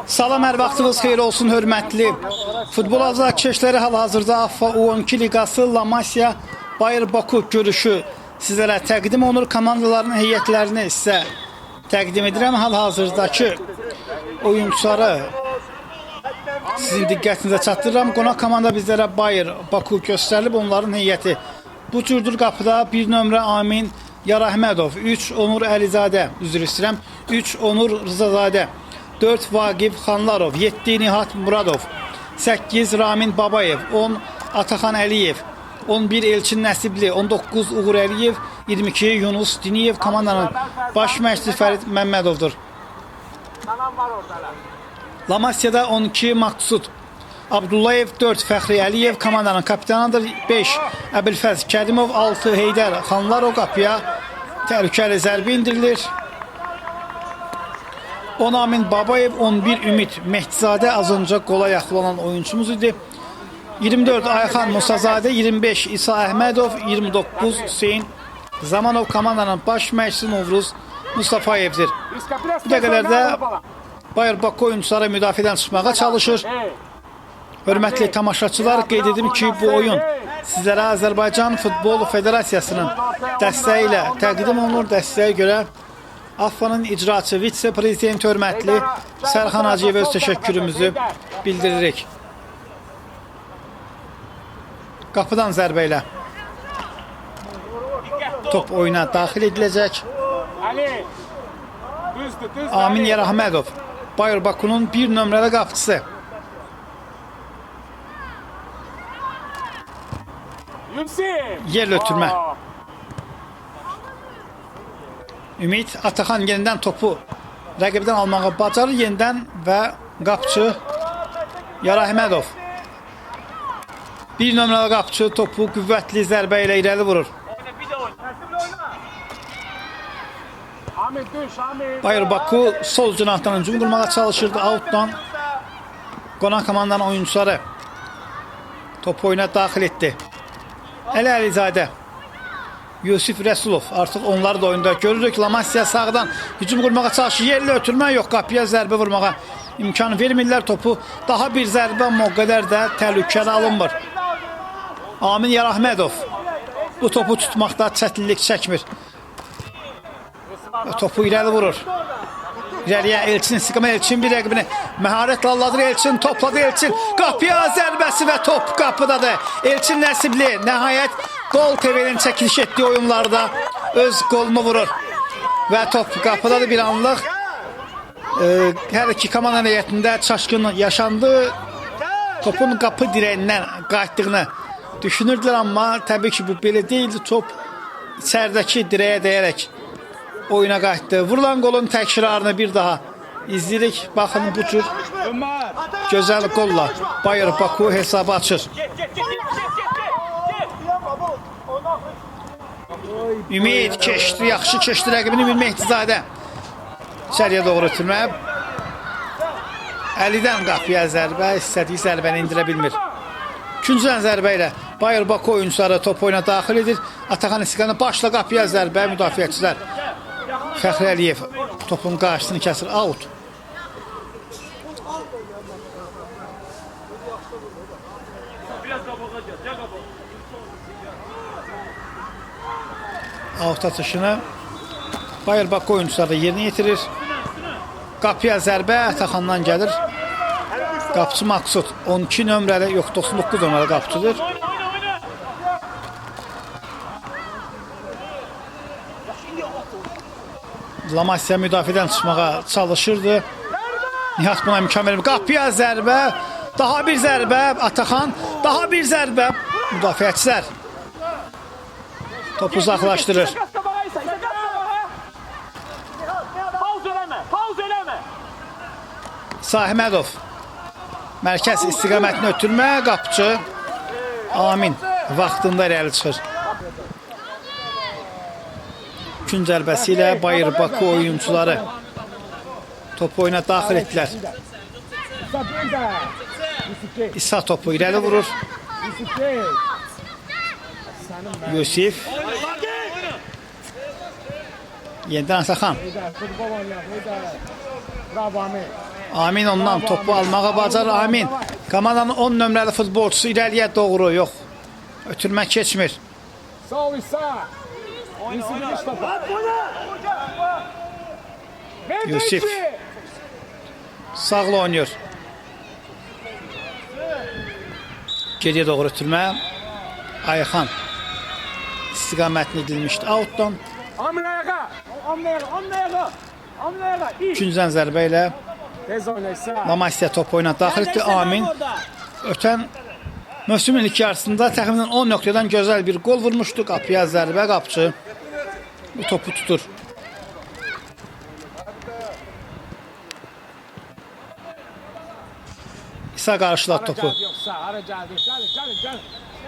Salam, hər vaxtınız xeyir olsun, hörmətli futbol azarkeşləri. Hal-hazırda AFFA U12 Liqası La Masia Bayır Baku görüşü sizlərə təqdim olunur. Komandaların heyətlərini sizə təqdim edirəm. Hal-hazırdakı oyunçuları sizin diqqətinizə çatdırıram. Qonaq komanda bizlərə Bayır Baku göstərilib. Onların heyəti bu cürdür. Qapıda 1 nömrə Amin Yarahmədov, 3 Onur Əlizadə, üzr istəyirəm, 3 Onur Rızazadə, 4 Vaqif Xanlarov, 7 Nihat Muradov, 8 Ramin Babayev, 10 Ataxan Əliyev, 11 Elçin Nəsibli, 19 Uğur Əliyev, 22 Yunus Diniyev. Komandanın baş məşqçisi Fərid Məmmədovdur. La Masia'da 12 Maksud Abdullayev, 4 Fəxri Əliyev komandanın kapitanıdır, 5 Əbülfəz Kərimov, 6 Heydər Xanlarov. Qapıya təhlükəli zərbə indirilir. 10 Amin Babayev, 11 Ümid Mehdizadə, az öncə qola yaxınlanan oyunçumuz idi. 24 Ayxan Musazadə, 25 İsa Əhmədov, 29 Hüseyin Zamanov. Komandanın baş məşqçisi Novruz Mustafayevdir. Bu dəqiqələrdə Bayır Bakı oyunçuları müdafiədən çıxmağa çalışır. Hörmətli tamaşaçılar, qeyd edim ki, bu oyun sizlərə Azərbaycan Futbol Federasiyasının dəstəyi ilə təqdim olunur. Dəstəyə görə AFFA-nın icraçı vitse-prezidenti hörmətli Sərxan Hacıyevə öz təşəkkürümüzü bildiririk. Qapıdan zərbə ilə top oyuna daxil ediləcək. Amin Yarahmədov, Bayır Bakunun 1 nömrəli qapıçısı. Yerlə ötürmə. Ümid Ataxan yenidən topu rəqibdən almağı bacarır yenidən və qapıçı Yarahmədov. 1 nömrəli qapıçı topu qüvvətli zərbə ilə irəli vurur. Bayır Baku sol cinahdan hücum qurmağa çalışırdı. Outdan qonaq komandanın oyunçuları topu oyuna daxil etdi. Əli Əlizadə, Yusif Rəsulov, artıq onları da oyunda görürük. La Masia sağdan hücum qurmağa çalışır. Yerli ötürmə yox, qapıya zərbə vurmağa imkan vermirlər topu. Daha bir zərbə, amma o qədər də təhlükəli alınmır. Amin Yarahmədov bu topu tutmaqda çətinlik çəkmir. Topu irəli vurur. İrəliyə Elçin istiqamət, Elçin bir rəqibini məharətlə alladır. Elçin topladı, Elçin qapıya zərbəsi və top qapıdadır. Elçin Nəsibli nəhayət Gol TV-nin çəkiliş etdiyi oyunlarda öz qolunu vurur və top qapıdadır. Bir anlıq hər iki komandanın heyətində çaşqın yaşandı. Topun qapı dirəyindən qayıtdığını düşünürdülər, amma təbii ki bu belə deyildi. Top içəridəki dirəyə dəyərək oyuna qayıtdı. Vurulan qolun təkrarını bir daha izləyirik. Baxın, bu cür gözəl qolla Bayır Baku hesabı açır. Ümid keçdi, yaxşı keçdi rəqibini Ümid Mehdizadə. İçəriyə doğru ötürmə. Əlidən qapıya zərbə, istədiyi zərbəni indirə bilmir. İkinci zərbə ilə Bayır Baku oyunçuları top oyuna daxil edir. Ataxan istiqamətində başla qapıya zərbə, müdafiəçilər Fəxri Əliyev topun qarşısını kəsir. Out. Out atışını Bayır Bakı oyunçuları yerinə yetirir. Qapıya zərbə Ataxandan gəlir. Qapıçı Maksud 12 nömrəli, yox 99 nömrəli qapıçıdır. La Masia müdafiədən çıxmağa çalışırdı. Nihat buna imkan vermir. Qapıya zərbə, daha bir zərbə Ataxan, daha bir zərbə müdafiəçilər topu uzaqlaşdırır. Sahimədov mərkəz istiqamətini ötürmə, qapıçı Amin vaxtında irəli çıxır. Kün zərbəsi ilə Bayır Bakı oyunçuları topu oyuna daxil etdilər. İsa topu irəli vurur. Yusif. Yenidən Ataxan. Bravo Amin. Amin ondan topu almağa bacarır. Amin. Komandanın 10 nömrəli futbolçusu irəliyə doğru. Yox. Ötürmə keçmir. Sağ ol İsa. Yusuf. Yusif. Sağla oynayır. Geriyə doğru ötürmə. Ayxan istiqamətini edilmişdi. Outdan. Amin ayağa. Amin ayağa. Amin ayağa. Amin ayağa. Üçüncüdən zərbə ilə Tez oyna İsa. La Masia topu oyuna daxil etdi. Amin. Ötən mövsümün ilk yarısında təxminən 10 nöqtədən gözəl bir qol vurmuşdu. Qapıya zərbə, qapıçı bu topu tutur. İsa qarşıladı topu.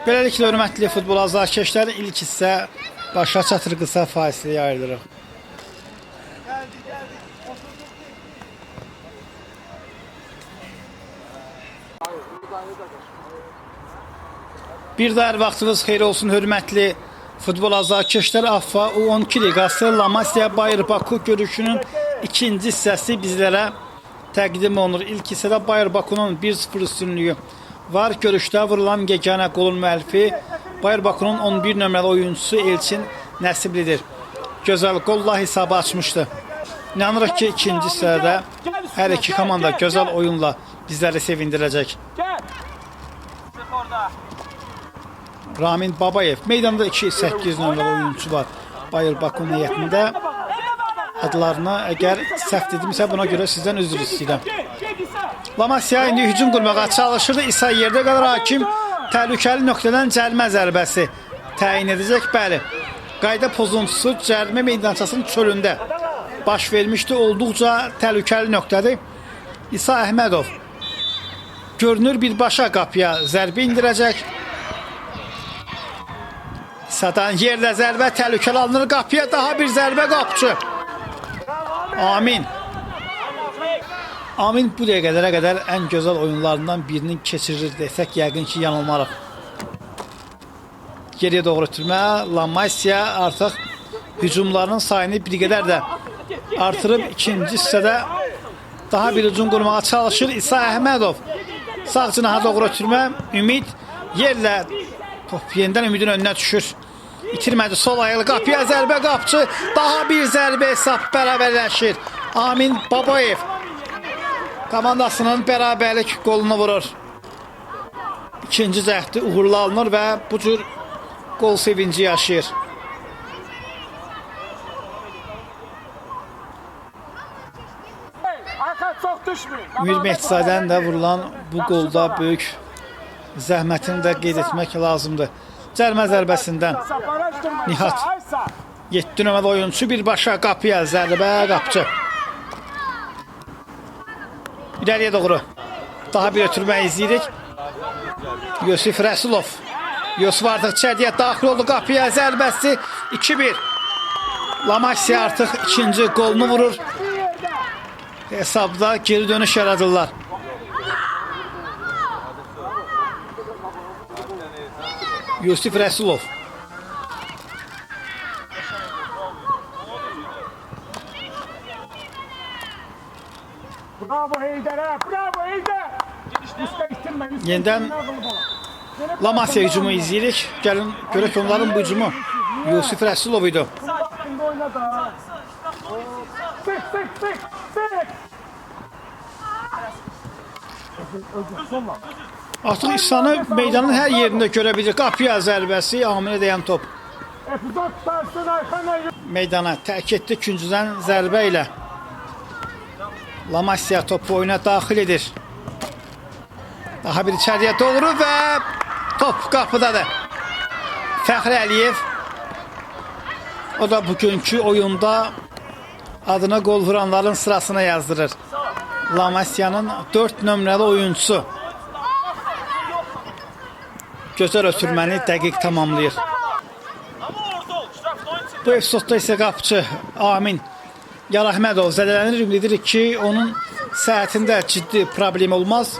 Beləliklə, hörmətli futbol azarkeşlər, ilk hissə başa çatır, qısa fasiləyə ayrılırıq. Bir daha hər vaxtınız xeyir olsun, hörmətli futbol azarkeşlər. AFFA U12 Liqası La Masia Bayır Baku görüşünün ikinci hissəsi bizlərə təqdim olunur. İlk hissədə Bayır Bakunun 1-0 üstünlüyü var. Görüşdə vurulan yeganə qolun müəllifi Bayır Bakunun 11 nömrəli oyuncusu Elçin Nəsiblidir. Gözəl qolla hesabı açmışdı. İnanırıq ki, ikinci hissədə hər iki komanda gözəl oyunla bizləri sevindirəcək. Ramin Babayev. Meydanda 2-8 nömrəli oyunçu var Bayır Bakunun heyətində. Adlarını əgər səhv dedimsə buna görə sizdən üzr istəyirəm. La Masia indi hücum qurmağa çalışırdı. İsa yerdə qalır. Hakim təhlükəli nöqtədən cərimə zərbəsi təyin edəcək. Bəli, qayda pozuntusu cərimə meydançasının çölündə baş vermişdi. Olduqca təhlükəli nöqtədir. İsa Əhmədov görünür birbaşa qapıya zərbə indirəcək. İsa'dan yerlə zərbə təhlükəli alınır. Qapıya daha bir zərbə, qapıçı. Amin. Amin bu dəqiqələrə qədər ən gözəl oyunlarından birini keçirir desək, yəqin ki, yanılmarıq. Geriyə doğru ötürmə. La Masia artıq hücumlarının sayını bir qədər də artırıb. İkinci hissədə daha bir hücum qurmağa çalışır. İsa Əhmədov sağ cinaha doğru ötürmə. Ümid yerlə top yenidən Ümidin önünə düşür. İtirmədi, sol ayaqlı qapıya zərbə, qapıçı. Daha bir zərbə, hesab bərabərləşir. Amin Babayev komandasının bərabərlik qolunu vurur. İkinci cəhdi uğurlu alınır və bu cür qol sevinci yaşayır. Ümid Mehdizadənin də vurulan bu qolda böyük zəhmətini də qeyd etmək lazımdır. Cərimə zərbəsindən Nihat 7 nömrəli oyunçu birbaşa qapıya zərbə, qapıçı. İləriyə doğru daha bir ötürmə izləyirik. Yusif Rəsulov. Yusif artıq içəriyə daxil oldu, qapıya zərbəsi 2-1. La Masia artıq ikinci qolunu vurur. Hesabda geri dönüş yaradırlar. Yusif Rəsulov. Bravo Heydərə, bravo Heydər. Yenidən La Masia hücumu izləyirik. Gəlin görək onların bu hücumu. Yusif Rəsulov idi. Sıx, sıx, sıx, sıx. Artıq İsa'nı meydanın hər yerində görə bilir. Qapıya zərbəsi, Aminə dəyən top. Meydana tərk etdi küncüdən zərbə ilə. La Masia topu oyuna daxil edir. Daha bir içəriyə doğru və top qapıdadır. Fəxri Əliyev. O da bugünkü oyunda adına qol vuranların sırasına yazdırır. La Masia'nın 4 nömrəli oyuncusu. Gözəl ötürməni dəqiq tamamlayır. Bu epizodda isə qapıçı Amin Yarahmədov zədələnir. Ümid edirik ki, onun səhhətində ciddi problem olmaz.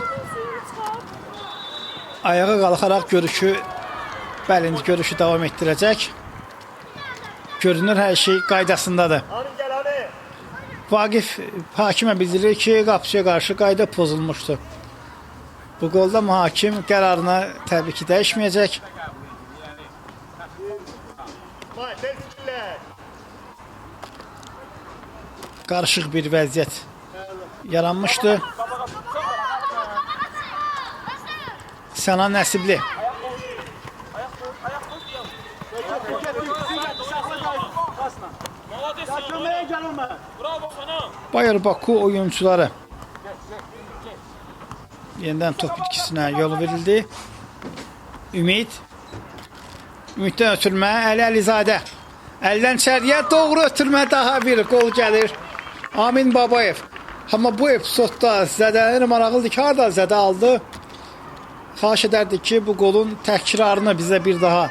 Ayağa qalxaraq görüşü, bəli, indi görüşü davam etdirəcək. Görünür hər şey qaydasındadır. Vaqif hakimə bildirir ki, qapıçıya qarşı qayda pozulmuşdu. Bu qolda hakim qərarını təbii ki dəyişməyəcək. Qarışıq bir vəziyyət yaranmışdı. Sənan Nəsibli. Bayır Baku oyuncuları yenidən top itkisinə yol verildi. Ümid. Ümiddən ötürmə Əli Əlizadə. Əldən içəriyə doğru ötürmə, daha bir qol gəlir. Amin Babayev. Amma bu epizodda zədələnir, maraqlıdır ki, harda zədə aldı. Xahiş edərdik ki, bu qolun təkrarını bizə bir daha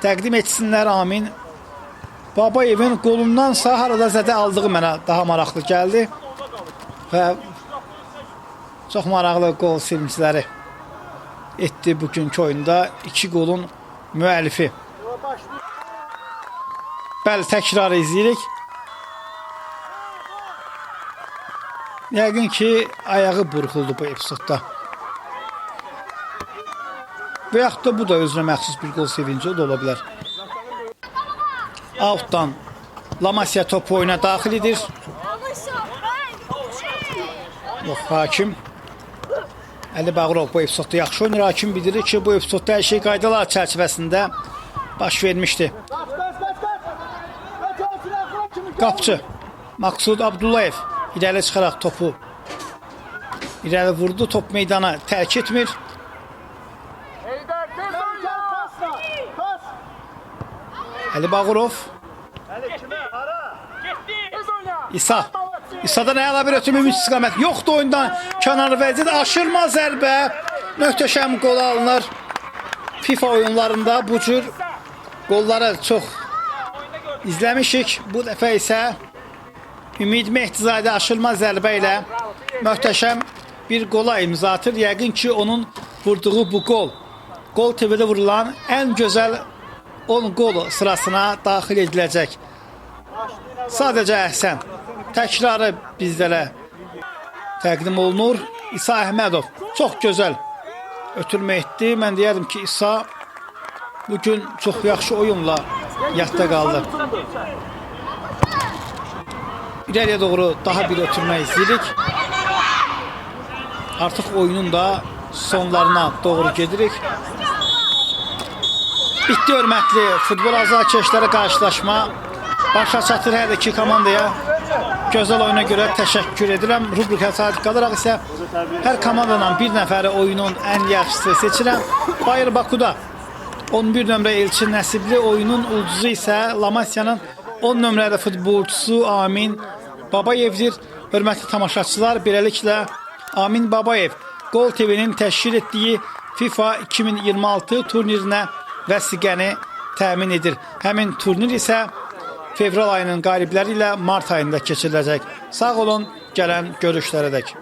təqdim etsinlər. Amin Babayevin qolundansa harada zədə aldığı mənə daha maraqlı gəldi. Və çox maraqlı qol sevincləri etdi bugünkü oyunda iki qolun müəllifi. Bəli, təkrar izləyirik. Yəqin ki, ayağı burxuldu bu epizodda. Və yaxud da bu da özünə məxsus bir qol sevinci, o da ola bilər. Outdan La Masia topu oyuna daxil edir. Yox, hakim Əli Bağırov bu epizodda yaxşı oynayır. Hakim bildirir ki, bu epizodda hər şey qaydalar çərçivəsində baş vermişdi. Qapçı Maksud Abdullayev irəli çıxaraq topu irəli vurdu. Top meydanı tərk etmir. Əli Bağırov. İsa. İsa'dan əla bir ötürmə istiqamət. Yoxdur oyundan kənar vəziyyət. Aşırma zərbə. Möhtəşəm qol alınır. FIFA oyunlarında bu cür qolları çox izləmişik. Bu dəfə isə Ümid Mehdizadə aşırma zərbə ilə möhtəşəm bir qola imza atır. Yəqin ki, onun vurduğu bu qol, Qol TV-də vurulan ən gözəl 10 qol sırasına daxil ediləcək. Sadəcə əhsən. Təkrarı bizlərə təqdim olunur. İsa Əhmədov çox gözəl ötürmə etdi. Mən deyərdim ki, İsa bugün çox yaxşı oyunla yadda qaldı. İrəliyə doğru daha bir ötürmə izləyirik. Artıq oyunun da sonlarına doğru gedirik. Bitdi hörmətli futbol azarkeşləri qarşılaşma. Başa çatır hər iki komandaya. Gözəl oyuna görə təşəkkür edirəm. Rubrika sadiq qalaraq isə hər komandadan bir nəfəri oyunun ən yaxşısı seçirəm. Bayır Bakuda 11 nömrə Elçin Nəsibli, oyunun ulduzu isə La Masiyanın 10 nömrəli futbolçusu Amin Babayevdir. Hörmətli tamaşaçılar, beləliklə Amin Babayev Qol TV-nin təşkil etdiyi FIFA 2026 turnirinə vəsiqəni təmin edir. Həmin turnir isə fevral ayının qalibləri ilə mart ayında keçiriləcək. Sağ olun, gələn görüşlərədək.